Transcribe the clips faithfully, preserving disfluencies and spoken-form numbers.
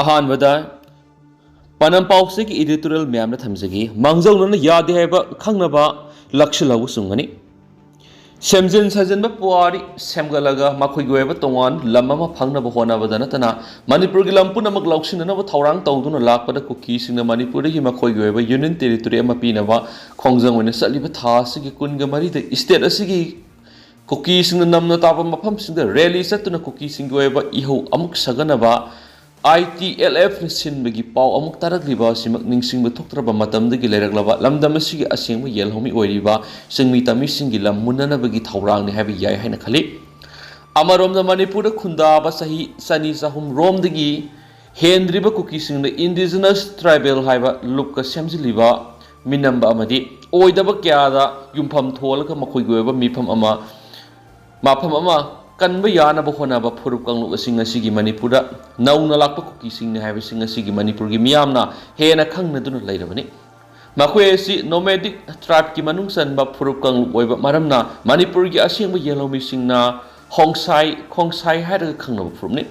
ꯑꯍꯥꯟꯕꯗ ꯄꯥꯟꯅꯝ ꯄꯥꯎꯆꯦꯒꯤ editorial ꯃꯌꯥꯝꯗ ꯊꯝꯖꯒꯦ꯫ ꯃꯥꯡꯖꯧꯅꯅ ꯌꯥꯗꯦ ꯍꯥꯏꯕ ꯈꯪꯅꯕ ꯂꯥꯛꯁꯤꯜꯍꯧꯕ ꯆꯨꯝꯒꯅꯤ꯫ ꯁꯦꯝꯖꯤꯟ ꯁꯥꯖꯤꯟꯕ ꯄꯨꯋꯥꯔꯤ ꯁꯦꯝꯒꯠꯂꯒ ꯃꯈꯣꯏꯒꯤ ꯑꯣꯏꯕ ꯇꯣꯉꯥꯟ ꯂꯝ ꯑꯃ ꯐꯪꯅꯕ ꯍꯣꯠꯅꯕꯗ ꯅꯠꯇꯅ ꯃꯅꯤꯄꯨꯔꯒꯤ ꯂꯝ ꯄꯨꯝꯅꯃꯛ ꯂꯧꯁꯤꯟꯅꯅꯕ ꯊꯧꯔꯥꯡ ꯇꯧꯗꯨꯅ ꯂꯥꯛꯄꯗ ꯀꯨꯀꯤꯁꯤꯡꯅ ꯃꯅꯤꯄꯨꯔꯗꯒꯤ ꯃꯈꯣꯏꯒꯤ ꯑꯣꯏꯕ union territory ꯑꯃ ꯄꯤꯅꯕ ꯈꯣꯡꯖꯪ ꯑꯣꯏꯅ ꯆꯠꯂꯤꯕ ꯊꯥ ꯑꯁꯤꯒꯤ ꯀꯨꯟꯒ ꯃꯔꯤꯗ state ꯑꯁꯤꯒꯤ ꯀꯨꯀꯤꯁꯤꯡꯅ ꯅꯝꯅ ꯇꯥꯕ ꯃꯐꯝꯁꯤꯡꯗ rally ꯆꯠꯇꯨꯅ ꯀꯨꯀꯤꯁꯤꯡꯒꯤ ꯑꯣꯏꯕ ꯏꯍꯧ ꯑꯃꯨꯛ ꯁꯥꯒꯠꯅꯕ I T L Fꯅ ꯁꯤꯟꯕꯒꯤ ꯄꯥꯎ ꯑꯃꯨꯛ ꯇꯥꯔꯛꯂꯤꯕ ꯑꯁꯤꯃꯛ ꯅꯤꯡꯁꯤꯡꯕ ꯊꯣꯛꯇ꯭ꯔꯕ ꯃꯇꯝꯗꯒꯤ ꯂꯩꯔꯛꯂꯕ ꯂꯝꯗꯝ ꯑꯁꯤꯒꯤ ꯑꯁꯦꯡꯕ ꯌꯦꯜꯍꯧꯃꯤ ꯑꯣꯏꯔꯤꯕ ꯆꯤꯡꯃꯤ ꯇꯝꯃꯤꯁꯤꯡꯒꯤ ꯂꯝ ꯃꯨꯟꯅꯅꯕꯒꯤ ꯊꯧꯔꯥꯡꯅꯤ ꯍꯥꯏꯕ ꯌꯥꯏ ꯍꯥꯏꯅ ꯈꯜꯂꯤ꯫ ꯑꯃꯔꯣꯝꯗ ꯃꯅꯤꯄꯨꯔꯗ ꯈꯨꯟꯗꯥꯕ ꯆꯍꯤ ꯆꯅꯤ ꯆꯍꯨꯝ ꯔꯣꯝꯗꯒꯤ ꯍꯦꯟꯗ꯭ꯔꯤꯕ ꯀꯨꯀꯤꯁꯤꯡꯅ indigenous tribal ꯍꯥꯏꯕ ꯂꯨꯞꯀ ꯁꯦꯝꯖꯤꯜꯂꯤꯕ ꯃꯤꯅꯝꯕ ꯑꯃꯗꯤ ꯑꯣꯏꯗꯕ ꯀꯌꯥꯗ ꯌꯨꯝꯐꯝ ꯊꯣꯜꯂꯒ ꯃꯈꯣꯏꯒꯤ ꯑꯣꯏꯕ ꯃꯤꯐꯝ ꯑꯃ ꯃꯐꯝ ꯑꯃ ꯀꯟꯕ ꯌꯥꯅꯕ ꯍꯣꯠꯅꯕ ꯐꯨꯔꯨꯞ ꯀꯥꯡꯂꯨꯞ ꯑꯁꯤ ꯉꯁꯤꯒꯤ ꯃꯅꯤꯄꯨꯔꯗ ꯅꯧꯅ ꯂꯥꯛꯄ ꯀꯨꯀꯤꯁꯤꯡꯅꯤ ꯍꯥꯏꯕꯁꯤ ꯉꯁꯤꯒꯤ ꯃꯅꯤꯄꯨꯔꯒꯤ ꯃꯤꯌꯥꯝꯅ ꯍꯦꯟꯅ ꯈꯪꯅꯗꯨꯅ ꯂꯩꯔꯕꯅꯤ꯫ ꯃꯈꯣꯏ ꯑꯁꯤ nomadic tribeꯀꯤ ꯃꯅꯨꯡ ꯆꯟꯕ ꯐꯨꯔꯨꯞ ꯀꯥꯡꯂꯨꯞ ꯑꯣꯏꯕ ꯃꯔꯝꯅ ꯃꯅꯤꯄꯨꯔꯒꯤ ꯑꯁꯦꯡꯕ ꯌꯦꯜꯍꯧꯃꯤꯁꯤꯡꯅ ꯍꯣꯡꯁꯥꯏ, ꯈꯣꯡꯁꯥꯏ ꯍꯥꯏꯔꯒ ꯈꯪꯅꯕ ꯐꯨꯔꯨꯞꯅꯤ꯫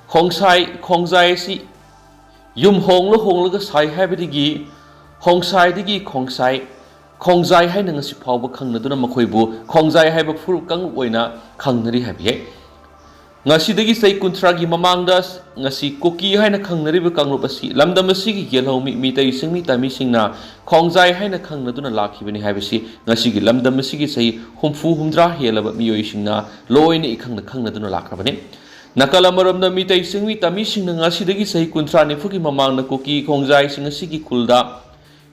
ꯈꯣꯡꯁꯥꯏ, ꯈꯣꯡꯖꯥꯏ ꯑꯁꯤ ꯌꯨꯝ ꯍꯣꯡꯂ ꯍꯣꯡꯂꯒ ꯁꯥꯏ ꯍꯥꯏꯕꯗꯒꯤ ꯍꯣꯡꯁꯥꯏꯗꯒꯤ ꯈꯣꯡꯁꯥꯏ, ꯈꯣꯡꯖꯥꯏ ꯍꯥꯏꯅ ꯉꯁꯤ ꯐꯥꯎꯕ ꯈꯪꯅꯗꯨꯅ ꯃꯈꯣꯏꯕꯨ ꯈꯣꯡꯖꯥꯏ ꯍꯥꯏꯕ ꯐꯨꯔꯨꯞ ꯀꯥꯡꯂꯨꯞ ꯑꯣꯏꯅ ꯈꯪꯅꯔꯤ ꯍꯥꯏꯕ ꯌꯥꯏ꯫ ꯉꯁꯤꯗꯒꯤ ꯆꯍꯤ ꯀꯨꯟꯊ꯭ꯔꯥꯒꯤ ꯃꯃꯥꯡꯗ ꯉꯁꯤ ꯀꯨꯀꯤ ꯍꯥꯏꯅ ꯈꯪꯅꯔꯤꯕ ꯀꯥꯡꯂꯨꯞ ꯑꯁꯤ ꯂꯝꯗꯝ ꯑꯁꯤꯒꯤ ꯌꯦꯜꯍꯧꯃꯤ ꯃꯤꯇꯩ ꯆꯤꯡꯃꯤ ꯇꯝꯃꯤꯁꯤꯡꯅ ꯈꯣꯡꯖꯥꯏ ꯍꯥꯏꯅ ꯈꯪꯅꯗꯨꯅ ꯂꯥꯛꯈꯤꯕꯅꯤ ꯍꯥꯏꯕꯁꯤ ꯉꯁꯤꯒꯤ ꯂꯝꯗꯝ ꯑꯁꯤꯒꯤ ꯆꯍꯤ ꯍꯨꯝꯐꯨ ꯍꯨꯝꯗ꯭ꯔꯥ ꯍꯦꯜꯂꯕ ꯃꯤꯑꯣꯏꯁꯤꯡꯅ ꯂꯣꯏꯅ ꯏꯈꯪꯅ ꯈꯪꯅꯗꯨꯅ ꯂꯥꯛꯈ꯭ꯔꯕꯅꯤ꯫ ꯅꯥꯀꯜ ꯑꯃꯔꯣꯝꯗ ꯃꯤꯇꯩ ꯆꯤꯡꯃꯤ ꯇꯝꯃꯤꯁꯤꯡꯅ ꯉꯁꯤꯗꯒꯤ ꯆꯍꯤ ꯀꯨꯟꯊ꯭ꯔꯥ ꯅꯤꯐꯨꯒꯤ ꯃꯃꯥꯡꯗ ꯀꯨꯀꯤ ꯈꯣꯡꯖꯥꯏꯁꯤꯡ ꯑꯁꯤꯒꯤ ꯈꯨꯜꯗ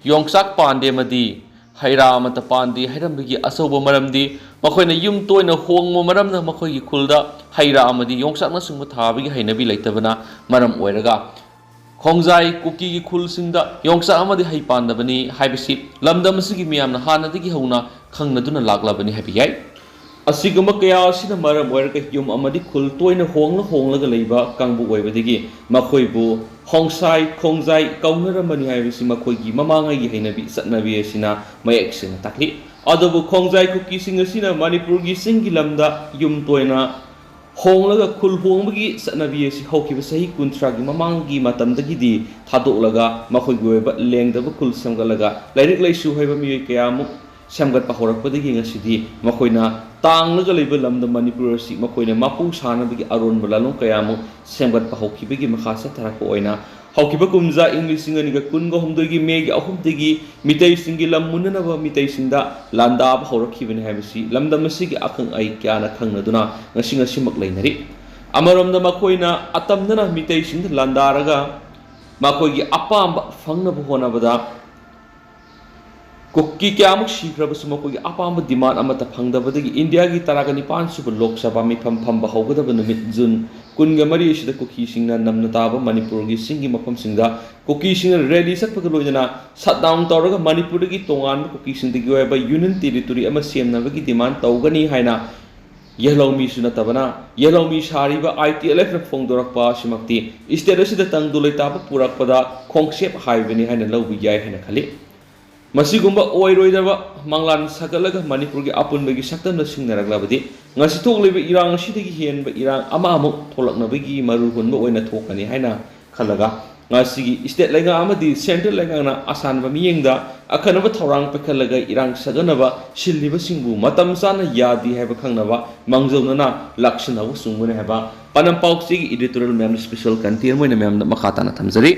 ꯌꯣꯡꯆꯥꯛ ꯄꯥꯟꯗꯦ ꯑꯃꯗꯤ ꯍꯩ ꯔꯥ ꯑꯃꯠꯇ ꯄꯥꯟꯗꯦ ꯍꯥꯏꯔꯝꯕꯒꯤ ꯑꯆꯧꯕ ꯃꯔꯝꯗꯤ ꯃꯈꯣꯏꯅ ꯌꯨꯝ ꯇꯣꯏꯅ ꯍꯣꯡꯕ ꯃꯔꯝꯅ ꯃꯈꯣꯏꯒꯤ ꯈꯨꯜꯗ ꯍꯩ ꯔꯥ ꯑꯃꯗꯤ ꯌꯣꯡꯆꯥꯛꯅꯆꯤꯡꯕ ꯊꯥꯕꯒꯤ ꯍꯩꯅꯕꯤ ꯂꯩꯇꯕꯅ ꯃꯔꯝ ꯑꯣꯏꯔꯒ ꯈꯣꯡꯖꯥꯏ ꯀꯨꯀꯤꯒꯤ ꯈꯨꯜꯁꯤꯡꯗ ꯌꯣꯡꯆꯥꯛ ꯑꯃꯗꯤ ꯍꯩ ꯄꯥꯟꯗꯕꯅꯤ ꯍꯥꯏꯕꯁꯤ ꯂꯝꯗꯝ ꯑꯁꯤꯒꯤ ꯃꯤꯌꯥꯝꯅ ꯍꯥꯟꯅꯗꯒꯤ ꯍꯧꯅ ꯈꯪꯅꯗꯨꯅ ꯂꯥꯛꯂꯕꯅꯤ ꯍꯥꯏꯕ ꯌꯥꯏ꯫ ꯑꯁꯤꯒꯨꯝꯕ ꯀꯌꯥ ꯑꯁꯤꯅ ꯃꯔꯝ ꯑꯣꯏꯔꯒ ꯌꯨꯝ ꯑꯃꯗꯤ ꯈꯨꯜ ꯇꯣꯏꯅ ꯍꯣꯡꯂ ꯍꯣꯡꯂꯒ ꯂꯩꯕ ꯀꯥꯡꯕꯨ ꯑꯣꯏꯕꯗꯒꯤ ꯃꯈꯣꯏꯕꯨ ꯍꯣꯡꯁꯥꯏ, ꯈꯣꯡꯖꯥꯏ ꯀꯧꯅꯔꯝꯕꯅꯤ ꯍꯥꯏꯕꯁꯤ ꯃꯈꯣꯏꯒꯤ ꯃꯃꯥꯡꯉꯩꯒꯤ ꯍꯩꯅꯕꯤ, ꯆꯠꯅꯕꯤ ꯑꯁꯤꯅ ꯃꯌꯦꯛ ꯁꯦꯡꯅ ꯇꯥꯛꯂꯤ꯫ ꯑꯗꯨꯕꯨ ꯈꯣꯡꯖꯥꯏ ꯀꯨꯀꯤꯁꯤꯡ ꯑꯁꯤꯅ ꯃꯅꯤꯄꯨꯔꯒꯤ ꯆꯤꯡꯒꯤ ꯂꯝꯗ ꯌꯨꯝ ꯇꯣꯏꯅ ꯍꯣꯡꯂꯒ ꯈꯨꯜ ꯍꯣꯡꯕꯒꯤ ꯆꯠꯅꯕꯤ ꯑꯁꯤ ꯍꯧꯈꯤꯕ ꯆꯍꯤ ꯀꯨꯟꯊ꯭ꯔꯥꯒꯤ ꯃꯃꯥꯡꯒꯤ ꯃꯇꯝꯗꯒꯤꯗꯤ ꯊꯥꯗꯣꯛꯂꯒ ꯃꯈꯣꯏꯒꯤ ꯑꯣꯏꯕ ꯂꯦꯡꯗꯕ ꯈꯨꯜ ꯁꯦꯝꯒꯠꯂꯒ ꯂꯥꯏꯔꯤꯛ ꯂꯥꯏꯁꯨ ꯍꯩꯕ ꯃꯤꯑꯣꯏ ꯀꯌꯥꯃꯨꯛ ꯁꯦꯝꯒꯠꯄ ꯍꯧꯔꯛꯄꯗꯒꯤ ꯉꯁꯤꯗꯤ ꯃꯈꯣꯏꯅ ꯇꯥꯡꯂꯒ ꯂꯩꯕ ꯂꯝꯗꯝ ꯃꯅꯤꯄꯨꯔ ꯑꯁꯤ ꯃꯈꯣꯏꯅ ꯃꯄꯨ ꯁꯥꯅꯕꯒꯤ ꯑꯔꯣꯟꯕ ꯂꯥꯂꯣꯡ ꯀꯌꯥꯃꯨꯛ ꯁꯦꯝꯒꯠꯄ ꯍꯧꯈꯤꯕꯒꯤ ꯃꯈꯥ ꯆꯠꯊꯔꯛꯄ ꯑꯣꯏꯅ ꯍꯧꯈꯤꯕ ꯀꯨꯝꯖꯥ ꯏꯪ ꯂꯤꯁꯤꯡ ꯑꯅꯤꯒ ꯀꯨꯟꯒ ꯍꯨꯝꯗꯣꯏꯒꯤ ꯃꯦꯒꯤ ꯑꯍꯨꯝꯗꯒꯤ ꯃꯤꯇꯩꯁꯤꯡꯒꯤ ꯂꯝ ꯃꯨꯟꯅꯅꯕ ꯃꯤꯇꯩꯁꯤꯡꯗ ꯂꯥꯟꯗꯥꯕ ꯍꯧꯔꯛꯈꯤꯕꯅꯤ ꯍꯥꯏꯕꯁꯤ ꯂꯝꯗꯝ ꯑꯁꯤꯒꯤ ꯑꯈꯪ ꯑꯍꯩ ꯀꯌꯥꯅ ꯈꯪꯅꯗꯨꯅ ꯉꯁꯤ ꯉꯁꯤꯃꯛ ꯂꯩꯅꯔꯤ꯫ ꯑꯃꯔꯣꯝꯗ ꯃꯈꯣꯏꯅ ꯑꯇꯝꯅꯅ ꯃꯤꯇꯩꯁꯤꯡꯗ ꯂꯥꯟꯗꯥꯔꯒ ꯃꯈꯣꯏꯒꯤ ꯑꯄꯥꯝꯕ ꯐꯪꯅꯕ ꯍꯣꯠꯅꯕꯗ ꯀꯨꯀꯤ ꯀꯌꯥꯃꯨꯛ ꯁꯤꯈ꯭ꯔꯕꯁꯨ ꯃꯈꯣꯏꯒꯤ ꯑꯄꯥꯝꯕ demand ꯑꯃꯠꯇ ꯐꯪꯗꯕꯗꯒꯤ ꯏꯟꯗꯤꯌꯥꯒꯤ ꯇꯔꯥꯒ ꯅꯤꯄꯥꯟ ꯁꯨꯕ ꯂꯣꯛ ꯁꯚꯥ ꯃꯤꯐꯝ ꯐꯝꯕ ꯍꯧꯒꯗꯕ ꯅꯨꯃꯤꯠ ꯖꯨꯟ ꯀꯨꯟꯒ ꯃꯔꯤ ꯑꯁꯤꯗ ꯀꯨꯀꯤꯁꯤꯡꯅ ꯅꯝꯅ ꯇꯥꯕ ꯃꯅꯤꯄꯨꯔꯒꯤ ꯆꯤꯡꯒꯤ ꯃꯐꯝꯁꯤꯡꯗ ꯀꯨꯀꯤꯁꯤꯡꯅ rally ꯆꯠꯄꯒ ꯂꯣꯏꯅꯅ shutdown ꯇꯧꯔꯒ ꯃꯅꯤꯄꯨꯔꯗꯒꯤ ꯇꯣꯉꯥꯟꯕ ꯀꯨꯀꯤꯁꯤꯡꯗꯒꯤ ꯑꯣꯏꯕ union territory ꯑꯃ ꯁꯦꯝꯅꯕꯒꯤ demand ꯇꯧꯒꯅꯤ ꯍꯥꯏꯅ ꯌꯦꯜꯍꯧꯃꯤꯁꯨ ꯅꯠꯇꯕꯅ ꯌꯦꯜꯍꯧꯃꯤ ꯁꯥꯔꯤꯕ ITLFꯅ ꯐꯣꯡꯗꯣꯔꯛꯄ ꯑꯁꯤꯃꯛꯇꯤ state ꯑꯁꯤꯗ ꯇꯪꯗꯨ ꯂꯩꯇꯥꯕ ꯄꯨꯔꯛꯄꯗ ꯈꯣꯡꯆꯦꯞ ꯍꯥꯏꯕꯅꯤ ꯍꯥꯏꯅ ꯂꯧꯕ ꯌꯥꯏ ꯍꯥꯏꯅ ꯈꯜꯂꯤ꯫ ꯃꯁꯤꯒꯨꯝꯕ ꯑꯣꯏꯔꯣꯏꯗꯕ ꯃꯪꯂꯥꯟ ꯁꯥꯒꯠꯂꯒ ꯃꯅꯤꯄꯨꯔꯒꯤ ꯑꯄꯨꯟꯕꯒꯤ ꯁꯛꯇꯝꯗ ꯁꯤꯡꯅꯔꯛꯂꯕꯗꯤ ꯉꯁꯤ ꯊꯣꯛꯂꯤꯕ ꯏꯔꯥꯡ ꯑꯁꯤꯗꯒꯤ ꯍꯦꯟꯕ ꯏꯔꯥꯡ ꯑꯃ ꯑꯃꯨꯛ ꯊꯣꯛꯂꯛꯅꯕꯒꯤ ꯃꯔꯨ ꯍꯨꯟꯕ ꯑꯣꯏꯅ ꯊꯣꯛꯀꯅꯤ ꯍꯥꯏꯅ ꯈꯜꯂꯒ ꯉꯁꯤꯒꯤ state ꯂꯩꯉꯥꯛ ꯑꯃꯗꯤ central ꯂꯩꯉꯥꯛꯅ ꯑꯁꯥꯟꯕ ꯃꯤꯠꯌꯦꯡꯗ ꯑꯈꯟꯅꯕ ꯊꯧꯔꯥꯡ ꯄꯥꯏꯈꯠꯂꯒ ꯏꯔꯥꯡ ꯁꯥꯒꯠꯅꯕ ꯁꯤꯜꯂꯤꯕꯁꯤꯡꯕꯨ ꯃꯇꯝ ꯆꯥꯅ ꯌꯥꯗꯦ ꯍꯥꯏꯕ ꯈꯪꯅꯕ ꯃꯥꯡꯖꯧꯅꯅ ꯂꯥꯛꯁꯤꯟꯅꯕ ꯆꯨꯝꯒꯅꯤ ꯍꯥꯏꯕ ꯄꯥꯟꯗꯝ ꯄꯥꯎꯆꯦꯒꯤ editorial ꯃꯌꯥꯝꯅ special content ꯑꯣꯏꯅ ꯃꯌꯥꯝꯗ ꯃꯈꯥ ꯇꯥꯅ ꯊꯝꯖꯔꯤ꯫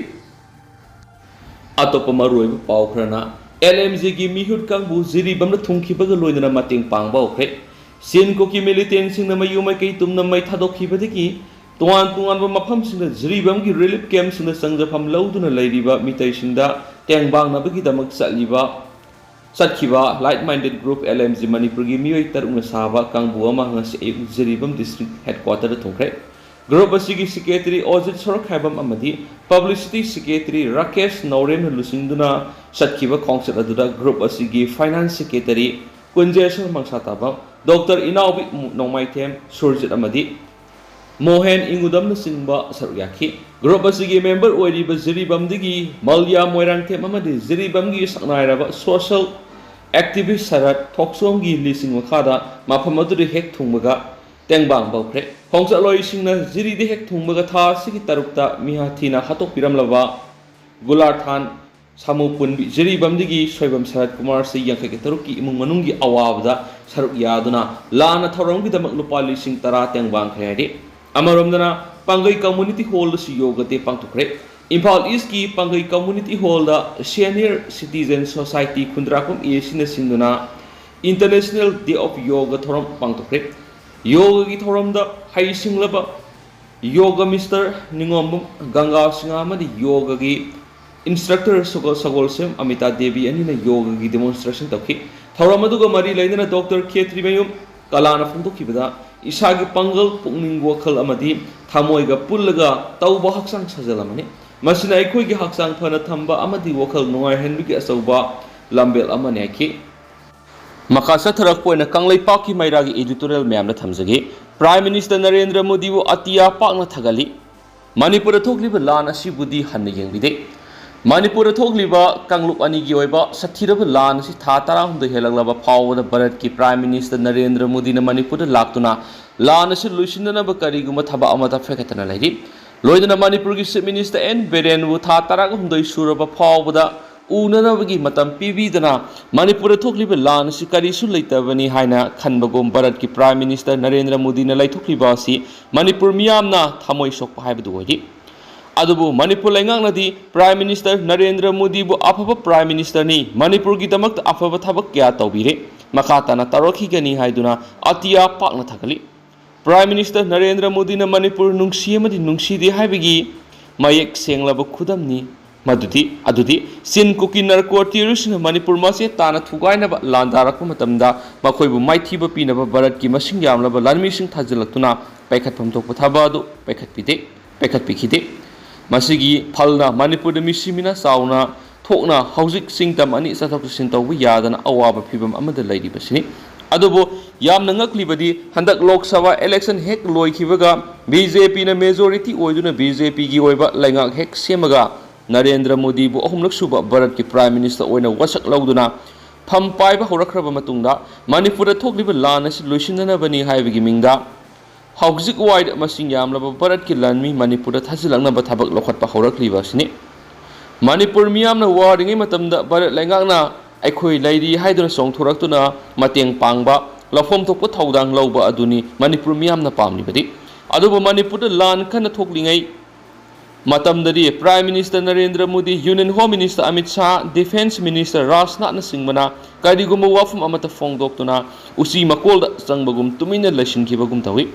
ꯑꯇꯣꯞꯄ ꯃꯔꯨꯑꯣꯏꯕ ꯄꯥꯎ ꯈꯔꯅ, LMGꯒꯤ ꯃꯤꯍꯨꯠ ꯀꯥꯡꯕꯨ ꯖꯤꯔꯤꯕꯥꯝꯗ ꯊꯨꯡꯈꯤꯕꯒ ꯂꯣꯏꯅꯅ ꯃꯇꯦꯡ ꯄꯥꯡꯕ ꯍꯧꯈ꯭ꯔꯦ꯫ ꯆꯤꯟ ꯀꯨꯀꯤ militantꯁꯤꯡꯅ ꯃꯌꯨꯝ ꯃꯥꯏꯀꯩ ꯇꯨꯝꯅ ꯃꯩ ꯊꯥꯗꯣꯛꯈꯤꯕꯗꯒꯤ ꯇꯣꯉꯥꯟ ꯇꯣꯉꯥꯟꯕ ꯃꯐꯝꯁꯤꯡꯗ ꯖꯤꯔꯤꯕꯥꯝꯒꯤ relief campꯁꯤꯡꯗ ꯆꯪꯖꯐꯝ ꯂꯧꯗꯨꯅ ꯂꯩꯔꯤꯕ ꯃꯤꯇꯩꯁꯤꯡꯗ ꯇꯦꯡꯕꯥꯡꯅꯕꯒꯤꯗꯃꯛ ꯆꯠꯂꯤꯕ, ꯆꯠꯈꯤꯕ like-minded group LMG ꯃꯅꯤꯄꯨꯔꯒꯤ ꯃꯤꯑꯣꯏ ꯇꯔꯨꯛꯅ ꯁꯥꯕ ꯀꯥꯡꯕꯨ ꯑꯃ ꯉꯁꯤ ꯑꯌꯨꯛ ꯖꯤꯔꯤꯕꯥꯝ district headquarterꯗ ꯊꯨꯡꯈ꯭ꯔꯦ꯫ Group ꯑꯁꯤꯒꯤ secretary ꯑꯣꯖꯤꯠ ꯁꯣꯔꯣꯛꯈꯥꯏꯕꯝ ꯑꯃꯗꯤ publicity secretary ꯔꯥꯀꯦꯁ ꯅꯧꯔꯦꯝꯅ ꯂꯨꯆꯤꯡꯗꯨꯅ ꯆꯠꯈꯤꯕ ꯈꯣꯡꯆꯠ ꯑꯗꯨꯗ group ꯑꯁꯤꯒꯤ finance secretary ꯀꯨꯟꯖꯦꯁꯣꯔ ꯃꯪꯁꯥꯇꯥꯕꯝ, Doctor ꯏꯅꯥꯎꯕꯤ ꯅꯣꯡꯃꯥꯏꯊꯦꯝ ꯁꯨꯔꯖꯤꯠ ꯑꯃꯗꯤ ꯃꯣꯍꯦꯟ ꯏꯉꯨꯗꯝꯅꯆꯤꯡꯕ ꯁꯔꯨꯛ ꯌꯥꯈꯤ꯫ Group ꯑꯁꯤꯒꯤ member ꯑꯣꯏꯔꯤꯕ ꯖꯤꯔꯤꯕꯥꯝꯗꯒꯤ ꯃꯜꯌꯥ ꯃꯣꯏꯔꯥꯡꯊꯦꯝ ꯑꯃꯗꯤ ꯖꯤꯔꯤꯕꯥꯝꯒꯤ ꯁꯛꯅꯥꯏꯔꯕ social activist ꯁꯔꯠ ꯊꯣꯛꯆꯣꯝꯒꯤ ꯂꯤꯁꯤꯡ ꯃꯈꯥꯗ ꯃꯐꯝ ꯑꯗꯨꯗ ꯍꯦꯛ ꯊꯨꯡꯕꯒ ꯇꯦꯡꯕꯥꯡ ꯄꯧꯈ꯭ꯔꯦ꯫ ꯈꯣꯡꯆꯠꯂꯣꯏꯁꯤꯡꯅ ꯖꯤꯔꯤꯗ ꯍꯦꯛ ꯊꯨꯡꯕꯒ ꯊꯥ ꯑꯁꯤꯒꯤ ꯇꯔꯨꯛꯇ ꯃꯤꯍꯥꯊꯤꯅ ꯍꯥꯠꯇꯣꯛꯄꯤꯔꯝꯂꯕ ꯒꯨꯂꯥꯔꯊꯥꯟ ꯁꯥꯃꯨ ꯄꯨꯟꯕꯤ ꯖꯤꯔꯤꯕꯝꯗꯒꯤ ꯁꯣꯏꯕꯝ ꯁꯔꯠ ꯀꯨꯃꯥꯔ ꯁꯤ ꯌꯥꯡꯈꯩꯒ ꯇꯔꯨꯛꯀꯤ ꯏꯃꯨꯡ ꯃꯅꯨꯡꯒꯤ ꯑꯋꯥꯕꯗ ꯁꯔꯨꯛ ꯌꯥꯗꯨꯅ ꯂꯥꯟꯅ ꯊꯧꯔꯝꯒꯤꯗꯃꯛ ꯂꯨꯄꯥ ꯂꯤꯁꯤꯡ ꯇꯔꯥ ꯇꯦꯡꯕꯥꯡꯈ꯭ꯔꯦ ꯍꯥꯏꯔꯤ꯫ ꯑꯃꯔꯣꯝꯗꯅ ꯄꯥꯡꯒꯩ ꯀꯝꯃꯨꯅꯤꯇꯤ ꯍꯣꯜꯗꯁꯨ ꯌꯣꯒ ꯗꯦ ꯄꯥꯡꯊꯣꯛꯈ꯭ꯔꯦ꯫ ꯏꯝꯐꯥꯜ ꯏꯁꯀꯤ ꯄꯥꯡꯒꯩ ꯀꯝꯃꯨꯅꯤꯇꯤ ꯍꯣꯜꯗ ꯁꯦꯅꯤꯌꯔ ꯁꯤꯇꯤꯖꯦꯟ ꯁꯣꯁꯥꯏꯇꯤ ꯈꯨꯟꯗ꯭ꯔꯥꯛꯄꯝ ꯑꯦ ꯁꯤꯅ ꯁꯤꯟꯗꯨꯅ ꯏꯟꯇꯔꯅꯦꯁꯅꯦꯜ ꯗꯦ ꯑꯣꯐ ꯌꯣꯒ ꯊꯧꯔꯝ ꯄꯥꯡꯊꯣꯛꯈ꯭ꯔꯦ꯫ ꯌꯣꯒꯒꯤ ꯊꯧꯔꯝꯗ ꯍꯩꯁꯤꯡꯂꯕ ꯌꯣꯒ ꯃꯤꯁꯇꯔ ꯅꯤꯉꯣꯝꯕꯝ ꯒꯪꯒꯥ ꯁꯤꯡꯍ ꯑꯃꯗꯤ ꯌꯣꯒꯒꯤ ꯏꯟꯁꯇ꯭ꯔꯛꯇꯔ ꯁꯒꯣꯜ ꯁꯒꯣꯜꯁꯦꯝ ꯑꯃꯤꯇꯥ ꯗꯦꯕꯤ ꯑꯅꯤꯅ ꯌꯣꯒꯒꯤ ꯗꯦꯃꯣꯟꯁꯇ꯭ꯔꯦꯁꯟ ꯇꯧꯈꯤ꯫ ꯊꯧꯔꯝ ꯑꯗꯨꯒ ꯃꯔꯤ ꯂꯩꯅꯅ ꯗꯣꯛꯇꯔ ꯈꯦꯇ꯭ꯔꯤꯃꯌꯨꯝ ꯀꯂꯥꯅ ꯐꯣꯡꯗꯣꯛꯈꯤꯕꯗ ꯏꯁꯥꯒꯤ ꯄꯥꯡꯒꯜ, ꯄꯨꯛꯅꯤꯡ, ꯋꯥꯈꯜ ꯑꯃꯗꯤ ꯊꯃꯣꯏꯒ ꯄꯨꯜꯂꯒ ꯇꯧꯕ ꯍꯛꯆꯥꯡ ꯁꯥꯖꯦꯜ ꯑꯃꯅꯤ꯫ ꯃꯁꯤꯅ ꯑꯩꯈꯣꯏꯒꯤ ꯍꯛꯆꯥꯡ ꯐꯅ ꯊꯝꯕ ꯑꯃꯗꯤ ꯋꯥꯈꯜ ꯅꯨꯡꯉꯥꯏꯍꯟꯕꯒꯤ ꯑꯆꯧꯕ ꯂꯝꯕꯦꯜ ꯑꯃꯅꯤ ꯍꯥꯏꯈꯤ꯫ ꯃꯈꯥ ꯆꯠꯊꯔꯛꯄ ꯑꯣꯏꯅ ꯀꯪꯂꯩꯄꯥꯛꯀꯤ ꯃꯩꯔꯥꯒꯤ editorial ꯃꯌꯥꯝꯗ ꯊꯝꯖꯒꯦ꯫ ꯄ꯭ꯔꯥꯏꯝ ꯃꯤꯅꯤꯁꯇꯔ ꯅꯔꯦꯟꯗ꯭ꯔ ꯃꯣꯗꯤꯕꯨ ꯑꯇꯤꯌꯥ ꯄꯥꯛꯅ ꯊꯥꯒꯠꯂꯤ꯫ ꯃꯅꯤꯄꯨꯔꯗ ꯊꯣꯛꯂꯤꯕ ꯂꯥꯟ ꯑꯁꯤꯕꯨꯗꯤ ꯍꯟꯅ ꯌꯦꯡꯕꯤꯗꯦ꯫ ꯃꯅꯤꯄꯨꯔꯗ ꯊꯣꯛꯂꯤꯕ ꯀꯥꯡꯂꯨꯞ ꯑꯅꯤꯒꯤ ꯑꯣꯏꯕ ꯁꯥꯊꯤꯔꯕ ꯂꯥꯟ ꯑꯁꯤ ꯊꯥ ꯇꯔꯥꯍꯨꯝꯗꯣꯏ ꯍꯦꯜꯂꯛꯂꯕ ꯐꯥꯎꯕꯗ ꯚꯥꯔꯠꯀꯤ ꯄ꯭ꯔꯥꯏꯝ ꯃꯤꯅꯤꯁꯇꯔ ꯅꯔꯦꯟꯗ꯭ꯔ ꯃꯣꯗꯤꯅ ꯃꯅꯤꯄꯨꯔꯗ ꯂꯥꯛꯇꯨꯅ ꯂꯥꯟ ꯑꯁꯤ ꯂꯣꯏꯁꯤꯟꯅꯅꯕ ꯀꯔꯤꯒꯨꯝꯕ ꯊꯕꯛ ꯑꯃꯠꯇ ꯄꯥꯏꯈꯠꯇꯅ ꯂꯩꯔꯤ꯫ ꯂꯣꯏꯅꯅ ꯃꯅꯤꯄꯨꯔꯒꯤ ꯆꯤꯐ ꯃꯤꯅꯤꯁꯇꯔ ꯑꯦꯟ ꯕꯤꯔꯦꯟꯕꯨ ꯊꯥ ꯇꯔꯥꯍꯨꯝꯗꯣꯏ ꯁꯨꯔꯕ ꯐꯥꯎꯕꯗ ꯎꯅꯅꯕꯒꯤ ꯃꯇꯝ ꯄꯤꯕꯤꯗꯅ ꯃꯅꯤꯄꯨꯔꯗ ꯊꯣꯛꯂꯤꯕ ꯂꯥꯟ ꯑꯁꯤ ꯀꯔꯤꯁꯨ ꯂꯩꯇꯕꯅꯤ ꯍꯥꯏꯅ ꯈꯟꯕꯒꯨꯝ ꯚꯥꯔꯠꯀꯤ ꯄ꯭ꯔꯥꯏꯝ ꯃꯤꯅꯤꯁꯇꯔ ꯅꯔꯦꯟꯗ꯭ꯔ ꯃꯣꯗꯤꯅ ꯂꯩꯊꯣꯛꯂꯤꯕ ꯑꯁꯤ ꯃꯅꯤꯄꯨꯔ ꯃꯤꯌꯥꯝꯅ ꯊꯃꯣꯏ ꯁꯣꯛꯄ ꯍꯥꯏꯕꯗꯨ ꯑꯣꯏꯔꯤ꯫ ꯑꯗꯨꯕꯨ ꯃꯅꯤꯄꯨꯔ ꯂꯩꯉꯥꯛꯅꯗꯤ ꯄ꯭ꯔꯥꯏꯝ ꯃꯤꯅꯤꯁꯇꯔ ꯅꯔꯦꯟꯗ꯭ꯔ ꯃꯣꯗꯤꯕꯨ ꯑꯐꯕ ꯄ꯭ꯔꯥꯏꯝ ꯃꯤꯅꯤꯁꯇꯔꯅꯤ, ꯃꯅꯤꯄꯨꯔꯒꯤꯗꯃꯛꯇ ꯑꯐꯕ ꯊꯕꯛ ꯀꯌꯥ ꯇꯧꯕꯤꯔꯦ, ꯃꯈꯥ ꯇꯥꯅ ꯇꯧꯔꯛꯈꯤꯒꯅꯤ ꯍꯥꯏꯗꯨꯅ ꯑꯇꯤꯌꯥ ꯄꯥꯛꯅ ꯊꯥꯒꯠꯂꯤ꯫ ꯄ꯭ꯔꯥꯏꯝ ꯃꯤꯅꯤꯁꯇꯔ ꯅꯔꯦꯟꯗ꯭ꯔ ꯃꯣꯗꯤꯅ ꯃꯅꯤꯄꯨꯔ ꯅꯨꯡꯁꯤ ꯑꯃꯗꯤ ꯅꯨꯡꯁꯤꯗꯦ ꯍꯥꯏꯕꯒꯤ ꯃꯌꯦꯛ ꯁꯦꯡꯂꯕ ꯈꯨꯗꯝꯅꯤ꯫ ꯃꯗꯨꯗꯤ, ꯑꯗꯨꯗꯤ ꯆꯤꯟ ꯀꯨꯀꯤ ꯅꯥꯔꯀꯣ ꯇꯦꯔꯣꯔꯤꯁꯁꯤꯡꯅ ꯃꯅꯤꯄꯨꯔ ꯃꯆꯦꯠ ꯇꯥꯅ ꯊꯨꯒꯥꯏꯅꯕ ꯂꯥꯟꯗꯥꯔꯛꯄ ꯃꯇꯝꯗ ꯃꯈꯣꯏꯕꯨ ꯃꯥꯏꯊꯤꯕ ꯄꯤꯅꯕ ꯚꯥꯔꯠꯀꯤ ꯃꯁꯤꯡ ꯌꯥꯝꯂꯕ ꯂꯥꯟꯃꯤꯁꯤꯡ ꯊꯥꯖꯤꯜꯂꯛꯇꯨꯅ ꯄꯥꯏꯈꯠꯐꯝ ꯊꯣꯛꯄ ꯊꯕꯛ ꯑꯗꯨ ꯄꯥꯏꯈꯠꯄꯤꯗꯦ, ꯄꯥꯏꯈꯠꯄꯤꯈꯤꯗꯦ꯫ ꯃꯁꯤꯒꯤ ꯐꯜꯅ ꯃꯅꯤꯄꯨꯔꯗ ꯃꯤꯁꯤ ꯃꯤꯅꯥ ꯆꯥꯎꯅ ꯊꯣꯛꯅ ꯍꯧꯖꯤꯛ ꯆꯤꯡ ꯇꯝ ꯑꯅꯤ ꯆꯠꯊꯣꯛ ꯆꯠꯁꯤꯟ ꯇꯧꯕ ꯌꯥꯗꯅ ꯑꯋꯥꯕ ꯐꯤꯚꯝ ꯑꯃꯗ ꯂꯩꯔꯤꯕꯁꯤꯅꯤ꯫ ꯑꯗꯨꯕꯨ ꯌꯥꯝꯅ ꯉꯛꯂꯤꯕꯗꯤ ꯍꯟꯗꯛ ꯂꯣꯛ ꯁꯚꯥ election ꯍꯦꯛ ꯂꯣꯏꯈꯤꯕꯒ ꯕꯤ ꯖꯦ ꯄꯤꯅ majority ꯑꯣꯏꯗꯨꯅ ꯕꯤ ꯖꯦ ꯄꯤꯒꯤ ꯑꯣꯏꯕ ꯂꯩꯉꯥꯛ ꯍꯦꯛ ꯁꯦꯝꯃꯒ ꯅꯔꯦꯟꯗ꯭ꯔ ꯃꯣꯗꯤꯕꯨ ꯑꯍꯨꯝꯂꯛ ꯁꯨꯕ ꯚꯥꯔꯠꯀꯤ ꯄ꯭ꯔꯥꯏꯝ ꯃꯤꯅꯤꯁꯇꯔ ꯑꯣꯏꯅ ꯋꯥꯁꯛ ꯂꯧꯗꯨꯅ ꯐꯝ ꯄꯥꯏꯕ ꯍꯧꯔꯛꯈ꯭ꯔꯕ ꯃꯇꯨꯡꯗ ꯃꯅꯤꯄꯨꯔꯗ ꯊꯣꯛꯂꯤꯕ ꯂꯥꯟ ꯑꯁꯤ ꯂꯣꯏꯁꯤꯟꯅꯅꯕꯅꯤ ꯍꯥꯏꯕꯒꯤ ꯃꯤꯡꯗ ꯍꯧꯖꯤꯛ ꯋꯥꯏꯗ ꯃꯁꯤꯡ ꯌꯥꯝꯂꯕ ꯚꯥꯔꯠꯀꯤ ꯂꯥꯟꯃꯤ ꯃꯅꯤꯄꯨꯔꯗ ꯊꯥꯖꯤꯜꯂꯛꯅꯕ ꯊꯕꯛ ꯂꯧꯈꯠꯄ ꯍꯧꯔꯛꯂꯤꯕ ꯑꯁꯤꯅꯤ꯫ ꯃꯅꯤꯄꯨꯔ ꯃꯤꯌꯥꯝꯅ ꯋꯥꯔꯤꯉꯩ ꯃꯇꯝꯗ ꯚꯥꯔꯠ ꯂꯩꯉꯥꯛꯅ ꯑꯩꯈꯣꯏ ꯂꯩꯔꯤ ꯍꯥꯏꯗꯨꯅ ꯆꯣꯡꯊꯣꯔꯛꯇꯨꯅ ꯃꯇꯦꯡ ꯄꯥꯡꯕ, ꯂꯧꯐꯝ ꯊꯣꯛꯄ ꯊꯧꯗꯥꯡ ꯂꯧꯕ ꯑꯗꯨꯅꯤ ꯃꯅꯤꯄꯨꯔ ꯃꯤꯌꯥꯝꯅ ꯄꯥꯝꯂꯤꯕꯗꯤ꯫ ꯑꯗꯨꯕꯨ ꯃꯅꯤꯄꯨꯔꯗ ꯂꯥꯟ ꯀꯟꯅ ꯊꯣꯛꯂꯤꯉꯩ ꯃꯇꯝꯗꯗꯤ Prime Minister Narendra Modi, Union Home Minister Amit Shah, Defence Minister ꯔꯥꯖꯅꯥꯊꯅꯆꯤꯡꯕꯅ ꯀꯔꯤꯒꯨꯝꯕ ꯋꯥꯐꯝ ꯑꯃꯠꯇ ꯐꯣꯡꯗꯣꯛꯇꯨꯅ ꯎꯆꯤ ꯃꯀꯣꯜꯗ ꯆꯪꯕꯒꯨꯝ ꯇꯨꯃꯤꯟꯅ ꯂꯩꯁꯤꯟꯈꯤꯕꯒꯨꯝ ꯇꯧꯏ꯫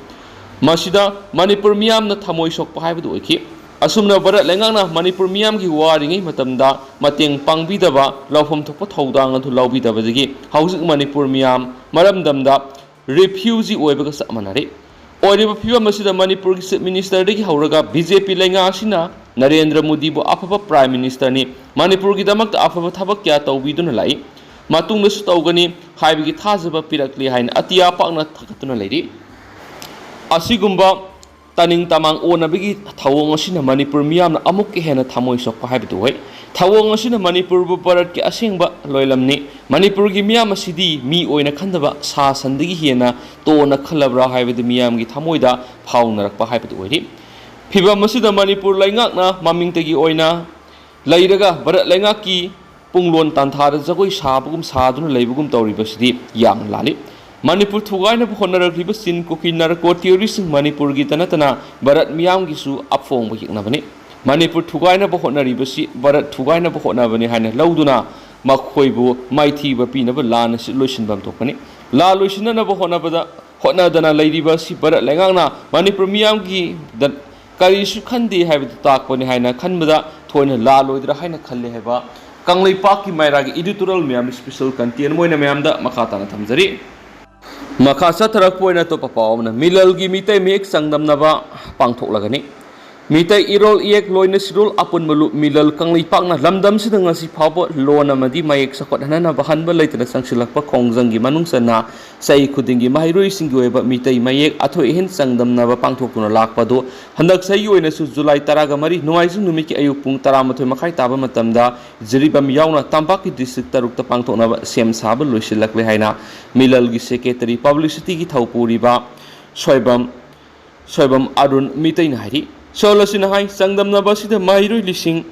ꯃꯁꯤꯗ ꯃꯅꯤꯄꯨꯔ ꯃꯤꯌꯥꯝꯅ ꯊꯃꯣꯏ ꯁꯣꯛꯄ ꯍꯥꯏꯕꯗꯨ ꯑꯣꯏꯈꯤ꯫ ꯑꯁꯨꯝꯅ ꯚꯥꯔꯠ ꯂꯩꯉꯥꯛꯅ ꯃꯅꯤꯄꯨꯔ ꯃꯤꯌꯥꯝꯒꯤ ꯋꯥꯔꯤꯉꯩ ꯃꯇꯝꯗ ꯃꯇꯦꯡ ꯄꯥꯡꯕꯤꯗꯕ, ꯂꯧꯐꯝ ꯊꯣꯛꯄ ꯊꯧꯗꯥꯡ ꯑꯗꯨ ꯂꯧꯕꯤꯗꯕꯗꯒꯤ ꯍꯧꯖꯤꯛ ꯃꯅꯤꯄꯨꯔ ꯃꯤꯌꯥꯝ ꯃꯔꯝꯗꯝꯗ refugee ꯑꯣꯏꯕꯒ ꯆꯞ ꯃꯥꯟꯅꯔꯦ꯫ ꯑꯣꯏꯔꯤꯕ ꯐꯤꯕꯝ ꯑꯁꯤꯗ ꯃꯅꯤꯄꯨꯔꯒꯤ Chief Minister ꯗꯒꯤ ꯍꯧꯔꯒ B J P ꯂꯩꯉꯥꯛ ꯑꯁꯤꯅ ꯅꯔꯦꯟꯗ꯭ꯔ ꯃꯣꯗꯤꯕꯨ ꯑꯐꯕ Prime Minister ꯅꯤ, ꯃꯅꯤꯄꯨꯔꯒꯤꯗꯃꯛꯇ ꯑꯐꯕ ꯊꯕꯛ ꯀꯌꯥ ꯇꯧꯕꯤꯗꯨꯅ ꯂꯥꯛꯏ, ꯃꯇꯨꯡꯗꯁꯨ ꯇꯧꯒꯅꯤ ꯍꯥꯏꯕꯒꯤ ꯊꯥꯖꯕ ꯄꯤꯔꯛꯂꯤ ꯍꯥꯏꯅ ꯑꯇꯤꯌꯥ ꯄꯥꯛꯅ ꯊꯥꯒꯠꯇꯨꯅ ꯂꯩꯔꯤ꯫ ꯑꯁꯤꯒꯨꯝꯕ ꯇꯥꯅꯤꯡ ꯇꯃꯥꯡ ꯑꯣꯟꯅꯕꯒꯤ ꯊꯧꯑꯣꯡ ꯑꯁꯤꯅ ꯃꯅꯤꯄꯨꯔ ꯃꯤꯌꯥꯝꯅ ꯑꯃꯨꯛꯀ ꯍꯦꯟꯅ ꯊꯃꯣꯏ ꯁꯣꯛꯄ ꯍꯥꯏꯕꯗꯨ ꯑꯣꯏ꯫ ꯊꯧꯑꯣꯡ ꯑꯁꯤꯅ ꯃꯅꯤꯄꯨꯔꯕꯨ ꯚꯥꯔꯠꯀꯤ ꯑꯁꯦꯡꯕ ꯂꯣꯏꯂꯝꯅꯤ, ꯃꯅꯤꯄꯨꯔꯒꯤ ꯃꯤꯌꯥꯝ ꯑꯁꯤꯗꯤ ꯃꯤ ꯑꯣꯏꯅ ꯈꯟꯗꯕ ꯁꯥ ꯁꯟꯗꯒꯤ ꯍꯦꯟꯅ ꯇꯣꯟꯅ ꯈꯜꯂꯕ꯭ꯔꯥ ꯍꯥꯏꯕꯗꯨ ꯃꯤꯌꯥꯝꯒꯤ ꯊꯃꯣꯏꯗ ꯐꯥꯎꯅꯔꯛꯄ ꯍꯥꯏꯕꯗꯨ ꯑꯣꯏꯔꯤ꯫ ꯐꯤꯕꯝ ꯑꯁꯤꯗ ꯃꯅꯤꯄꯨꯔ ꯂꯩꯉꯥꯛꯅ ꯃꯃꯤꯡꯇꯒꯤ ꯑꯣꯏꯅ ꯂꯩꯔꯒ ꯚꯥꯔꯠ ꯂꯩꯉꯥꯛꯀꯤ ꯄꯨꯡꯂꯣꯟ ꯇꯥꯟꯊꯥꯗ ꯖꯒꯣꯏ ꯁꯥꯕꯒꯨꯝ ꯁꯥꯗꯨꯅ ꯂꯩꯕꯒꯨꯝ ꯇꯧꯔꯤꯕꯁꯤꯗꯤ ꯌꯥꯝꯅ ꯂꯥꯜꯂꯤ꯫ ꯃꯅꯤꯄꯨꯔ ꯊꯨꯒꯥꯏꯅꯕ ꯍꯣꯠꯅꯔꯛꯂꯤꯕ ꯆꯤꯟ ꯀꯨꯀꯤ ꯅꯥꯔꯀꯣ ꯇꯦꯔꯣꯔꯤꯁꯁꯤꯡ ꯃꯅꯤꯄꯨꯔꯒꯤꯇ ꯅꯠꯇꯅ ꯚꯥꯔꯠ ꯃꯤꯌꯥꯝꯒꯤꯁꯨ ꯑꯐꯣꯡꯕ ꯌꯦꯛꯅꯕꯅꯤ꯫ ꯃꯅꯤꯄꯨꯔ ꯊꯨꯒꯥꯏꯅꯕ ꯍꯣꯠꯅꯔꯤꯕꯁꯤ ꯚꯥꯔꯠ ꯊꯨꯒꯥꯏꯅꯕ ꯍꯣꯠꯅꯕꯅꯤ ꯍꯥꯏꯅ ꯂꯧꯗꯨꯅ ꯃꯈꯣꯏꯕꯨ ꯃꯥꯏꯊꯤꯕ ꯄꯤꯅꯕ ꯂꯥꯟ ꯑꯁꯤ ꯂꯣꯏꯁꯤꯟꯐꯝ ꯊꯣꯛꯄꯅꯤ꯫ ꯂꯥꯟ ꯂꯣꯏꯁꯤꯟꯅꯅꯕ ꯍꯣꯠꯅꯕꯗ ꯍꯣꯠꯅꯗꯅ ꯂꯩꯔꯤꯕ ꯑꯁꯤ ꯚꯥꯔꯠ ꯂꯩꯉꯥꯛꯅ ꯃꯅꯤꯄꯨꯔ ꯃꯤꯌꯥꯝꯒꯤ ꯗ-, ꯀꯔꯤꯁꯨ ꯈꯟꯗꯦ ꯍꯥꯏꯕꯗꯨ ꯇꯥꯛꯄꯅꯤ ꯍꯥꯏꯅ ꯈꯟꯕꯗ ꯊꯣꯏꯅ ꯂꯥꯜꯂꯣꯏꯗ꯭ꯔꯥ ꯍꯥꯏꯅ ꯈꯜꯂꯤ ꯍꯥꯏꯕ ꯀꯪꯂꯩꯄꯥꯛꯀꯤ ꯃꯩꯔꯥꯒꯤ editorial ꯃꯌꯥꯝ special content ꯑꯣꯏꯅ ꯃꯌꯥꯝꯗ ꯃꯈꯥ ꯇꯥꯅ ꯊꯝꯖꯔꯤ꯫ ꯃꯈꯥ ꯆꯠꯊꯔꯛꯄ ꯑꯣꯏꯅ ꯑꯇꯣꯞꯄ ꯄꯥꯎ ꯑꯃꯅ, ꯃꯤꯂꯜꯒꯤ ꯃꯤꯇꯩ ꯃꯌꯦꯛ ꯆꯥꯡꯗꯝꯅꯕ ꯄꯥꯡꯊꯣꯛꯂꯒꯅꯤ꯫ ꯃꯤꯇꯩ ꯏꯔꯣꯜ ꯏꯌꯦꯛ ꯂꯣꯏꯅ ꯁꯤꯔꯣꯜ ꯑꯄꯨꯟꯕ ꯂꯨꯞ ꯃꯤꯂꯜ ꯀꯪꯂꯩꯄꯥꯛꯅ ꯂꯝꯗꯝꯁꯤꯗ ꯉꯁꯤ ꯐꯥꯎꯕ ꯂꯣꯟ ꯑꯃꯗꯤ ꯃꯌꯦꯛ ꯆꯥꯎꯈꯠꯍꯟꯅꯕ ꯍꯟꯕ ꯂꯩꯇꯅ ꯆꯪꯁꯤꯜꯂꯛꯄ ꯈꯣꯡꯖꯪꯒꯤ ꯃꯅꯨꯡ ꯆꯟꯅ ꯆꯍꯤ ꯈꯨꯗꯤꯡꯒꯤ ꯃꯍꯩꯔꯣꯏꯁꯤꯡꯒꯤ ꯑꯣꯏꯕ ꯃꯤꯇꯩ ꯃꯌꯦꯛ ꯑꯊꯣꯏ ꯑꯍꯦꯟ ꯆꯥꯡꯗꯝꯅꯕ ꯄꯥꯡꯊꯣꯛꯇꯨꯅ ꯂꯥꯛꯄ ꯑꯗꯨ ꯍꯟꯗꯛ ꯆꯍꯤꯒꯤ ꯑꯣꯏꯅꯁꯨ ꯖꯨꯂꯥꯏ ꯇꯔꯥꯒ ꯃꯔꯤ ꯅꯣꯡꯃꯥꯏꯖꯤꯡ ꯅꯨꯃꯤꯠꯀꯤ ꯑꯌꯨꯛ ꯄꯨꯡ ꯇꯔꯥꯃꯥꯊꯣꯏ ꯃꯈꯥꯏ ꯇꯥꯕ ꯃꯇꯝꯗ ꯖꯤꯔꯤꯕꯥꯝ ꯌꯥꯎꯅ ꯇꯝꯄꯥꯛꯀꯤ district ꯇꯔꯨꯛꯇ ꯄꯥꯡꯊꯣꯛꯅꯕ ꯁꯦꯝ ꯁꯥꯕ ꯂꯣꯏꯁꯤꯜꯂꯛꯂꯦ ꯍꯥꯏꯅ ꯃꯤꯂꯜꯒꯤ secretary publicityꯒꯤ ꯊꯧꯄꯨꯔꯤꯕ ꯁꯣꯏꯕꯝ ꯁꯣꯏꯕꯝ ꯑꯔꯨꯟ ꯃꯤꯇꯩꯅ ꯍꯥꯏꯔꯤ꯫ ꯁꯣꯜ ꯑꯁꯤꯅ ꯍꯥꯏ, ꯆꯥꯡꯗꯝꯅꯕ ꯑꯁꯤꯗ ꯃꯍꯩꯔꯣꯏ ꯂꯤꯁꯤꯡ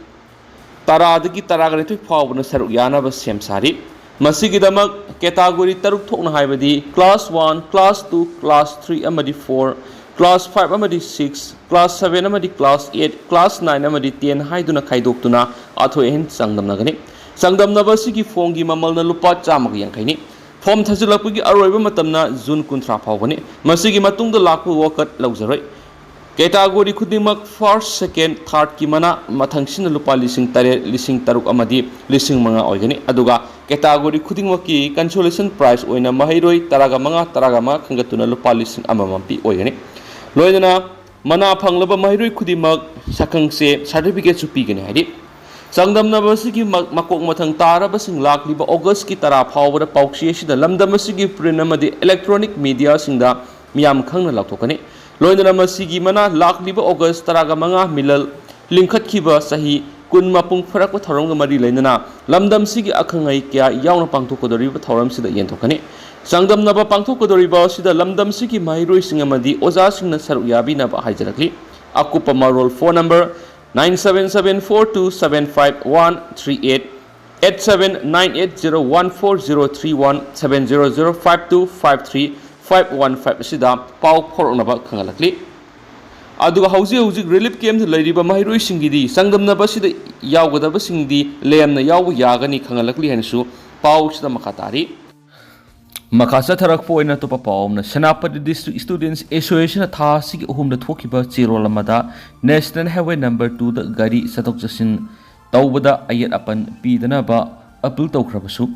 ꯇꯔꯥꯗꯒꯤ ꯇꯔꯥꯒ ꯅꯤꯊꯣꯏ ꯐꯥꯎꯕꯅ ꯁꯔꯨꯛ ꯌꯥꯅꯕ ꯁꯦꯝ ꯁꯥꯔꯤ꯫ ꯃꯁꯤꯒꯤꯗꯃꯛ ꯀꯦꯇꯥꯒꯣꯔꯤ ꯇꯔꯨꯛ ꯊꯣꯛꯅ, ꯍꯥꯏꯕꯗꯤ class one, class two, class three ꯑꯃꯗꯤ four, class five ꯑꯃꯗꯤ six, class seven ꯑꯃꯗꯤ class eight, class nine ꯑꯃꯗꯤ ten ꯍꯥꯏꯗꯨꯅ ꯈꯥꯏꯗꯣꯛꯇꯨꯅ ꯑꯊꯣꯏ ꯑꯍꯦꯟ ꯆꯥꯡꯗꯝꯅꯒꯅꯤ꯫ ꯆꯥꯡꯗꯝꯅꯕ ꯑꯁꯤꯒꯤ ꯐꯣꯝꯒꯤ ꯃꯃꯜꯅ ꯂꯨꯄꯥ ꯆꯥꯝꯃꯒ ꯌꯥꯡꯈꯩꯅꯤ꯫ ꯐꯣꯝ ꯊꯥꯖꯤꯜꯂꯛꯄꯒꯤ ꯑꯔꯣꯏꯕ ꯃꯇꯝꯅ ꯖꯨꯟ ꯀꯨꯟꯊ꯭ꯔꯥ ꯐꯥꯎꯕꯅꯤ꯫ ꯃꯁꯤꯒꯤ ꯃꯇꯨꯡꯗ ꯂꯥꯛꯄ ꯋꯥꯀꯠ ꯂꯧꯖꯔꯣꯏ꯫ ꯀꯦꯇꯥꯒꯣꯔꯤ ꯈꯨꯗꯤꯡꯃꯛ first, second, thirdꯀꯤ ꯃꯅꯥ ꯃꯊꯪꯁꯤꯅ ꯂꯨꯄꯥ ꯂꯤꯁꯤꯡ ꯇꯔꯦꯠ, ꯂꯤꯁꯤꯡ ꯇꯔꯨꯛ ꯑꯃꯗꯤ ꯂꯤꯁꯤꯡ ꯃꯉꯥ ꯑꯣꯏꯒꯅꯤ꯫ ꯑꯗꯨꯒ ꯀꯦꯇꯥꯒꯣꯔꯤ ꯈꯨꯗꯤꯡꯃꯛꯀꯤ consolation prize ꯑꯣꯏꯅ ꯃꯍꯩꯔꯣꯏ ꯇꯔꯥꯒ ꯃꯉꯥ, ꯇꯔꯥꯒ ꯃꯉꯥ ꯈꯟꯒꯠꯇꯨꯅ ꯂꯨꯄꯥ ꯂꯤꯁꯤꯡ ꯑꯃꯃꯝ ꯄꯤ ꯑꯣꯏꯒꯅꯤ꯫ ꯂꯣꯏꯅꯅ ꯃꯅꯥ ꯐꯪꯂꯕ ꯃꯍꯩꯔꯣꯏ ꯈꯨꯗꯤꯡꯃꯛ ꯁꯛꯈꯪꯆꯦ, certificateꯁꯨ ꯄꯤꯒꯅꯤ ꯍꯥꯏꯔꯤ꯫ ꯆꯥꯡꯗꯝꯅꯕ ꯑꯁꯤꯒꯤ ꯃ-, ꯃꯀꯣꯛ ꯃꯊꯪ ꯇꯥꯔꯕꯁꯤꯡ ꯂꯥꯛꯂꯤꯕ ꯑꯣꯒꯁꯀꯤ ꯇꯔꯥ ꯐꯥꯎꯕꯗ ꯄꯥꯎꯆꯦ ꯑꯁꯤꯗ ꯂꯝꯗꯝ ꯑꯁꯤꯒꯤ print ꯑꯃꯗꯤ electronic mediaꯁꯤꯡꯗ ꯃꯤꯌꯥꯝ ꯈꯪꯅ ꯂꯥꯎꯊꯣꯛꯀꯅꯤ꯫ ꯂꯣꯏꯅꯅ ꯃꯁꯤꯒꯤ ꯃꯅꯥ ꯂꯥꯛꯂꯤꯕ ꯑꯣꯒꯁ ꯇꯔꯥꯒ ꯃꯉꯥ ꯃꯤꯂꯜ ꯂꯤꯡꯈꯠꯈꯤꯕ ꯆꯍꯤ ꯀꯨꯟ ꯃꯄꯨꯡ ꯐꯥꯔꯛꯄ ꯊꯧꯔꯝꯒ ꯃꯔꯤ ꯂꯩꯅꯅ ꯂꯝꯗꯝꯁꯤꯒꯤ ꯑꯈꯪ ꯑꯍꯩ ꯀꯌꯥ ꯌꯥꯎꯅ ꯄꯥꯡꯊꯣꯛꯀꯗꯧꯔꯤꯕ ꯊꯧꯔꯝꯁꯤꯗ ꯌꯦꯟꯊꯣꯛꯀꯅꯤ꯫ ꯆꯥꯡꯗꯝꯅꯕ ꯄꯥꯡꯊꯣꯛꯀꯗꯧꯔꯤꯕ ꯑꯁꯤꯗ ꯂꯝꯗꯝꯁꯤꯒꯤ ꯃꯍꯩꯔꯣꯏꯁꯤꯡ ꯑꯃꯗꯤ ꯑꯣꯖꯥꯁꯤꯡꯅ ꯁꯔꯨꯛ ꯌꯥꯕꯤꯅꯕ ꯍꯥꯏꯖꯔꯛꯂꯤ꯫ ꯑꯀꯨꯞꯄ ꯃꯔꯣꯜ phone number nine seven seven four two seven five one three eight, eight seven nine eight zero one four zero three one, seven zero zero five two five three five one five ꯑꯁꯤꯗ ꯄꯥꯎ ꯐꯥꯎꯔꯛꯅꯕ ꯈꯪꯍꯜꯂꯛꯂꯤ꯫ ꯑꯗꯨꯒ ꯍꯧꯖꯤꯛ ꯍꯧꯖꯤꯛ relief campꯇ ꯂꯩꯔꯤꯕ ꯃꯍꯩꯔꯣꯏꯁꯤꯡꯒꯤꯗꯤ ꯆꯥꯡꯗꯝꯅꯕ ꯑꯁꯤꯗ ꯌꯥꯎꯒꯗꯕꯁꯤꯡꯗꯤ ꯂꯦꯝꯅ ꯌꯥꯎꯕ ꯌꯥꯒꯅꯤ ꯈꯪꯍꯜꯂꯛꯂꯤ ꯍꯥꯏꯅꯁꯨ ꯄꯥꯎꯁꯤꯗ ꯃꯈꯥ ꯇꯥꯔꯤ꯫ ꯃꯈꯥ ꯆꯠꯊꯔꯛꯄ ꯑꯣꯏꯅ ꯑꯇꯣꯞꯄ ꯄꯥꯎ ꯑꯃꯅ, ꯁꯦꯅꯥꯄꯇꯤ District Students Associationꯅ ꯊꯥ ꯑꯁꯤꯒꯤ ꯑꯍꯨꯝꯗ ꯊꯣꯛꯈꯤꯕ ꯆꯦꯔꯣꯜ ꯑꯃꯗ National Highway number twoꯗ ꯒꯥꯔꯤ ꯆꯠꯊꯣꯛ ꯆꯠꯁꯤꯟ ꯇꯧꯕꯗ ꯑꯌꯦꯠ ꯑꯄꯟ ꯄꯤꯗꯅꯕ appeal ꯇꯧꯈ꯭ꯔꯕꯁꯨ,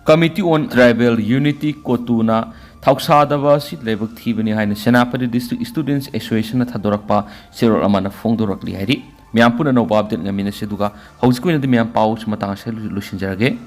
Committee on Tribal Unity, COTUꯅ ꯊꯧꯁꯥꯗꯕ ꯑꯁꯤ ꯂꯥꯏꯕꯛ ꯊꯤꯕꯅꯤ ꯍꯥꯏꯅ ꯁꯦꯅꯥꯄꯇꯤ District Students Associationꯅ ꯊꯥꯗꯣꯔꯛꯄ ꯆꯦꯔꯣꯜ ꯑꯃꯅ ꯐꯣꯡꯗꯣꯔꯛꯂꯤ ꯍꯥꯏꯔꯤ꯫ ꯃꯌꯥꯝ ꯄꯨꯟꯅ ꯑꯅꯧꯕ update ꯉꯥꯏꯃꯤꯟꯅꯁꯤ, ꯑꯗꯨꯒ ꯍꯧꯖꯤꯛꯀꯤ ꯑꯣꯏꯅꯗꯤ ꯃꯌꯥꯝ ꯄꯥꯎꯁꯤ ꯃꯇꯥꯡ ꯑꯁꯤꯗ ꯂꯣꯏꯁꯤꯟꯖꯔꯒꯦ꯫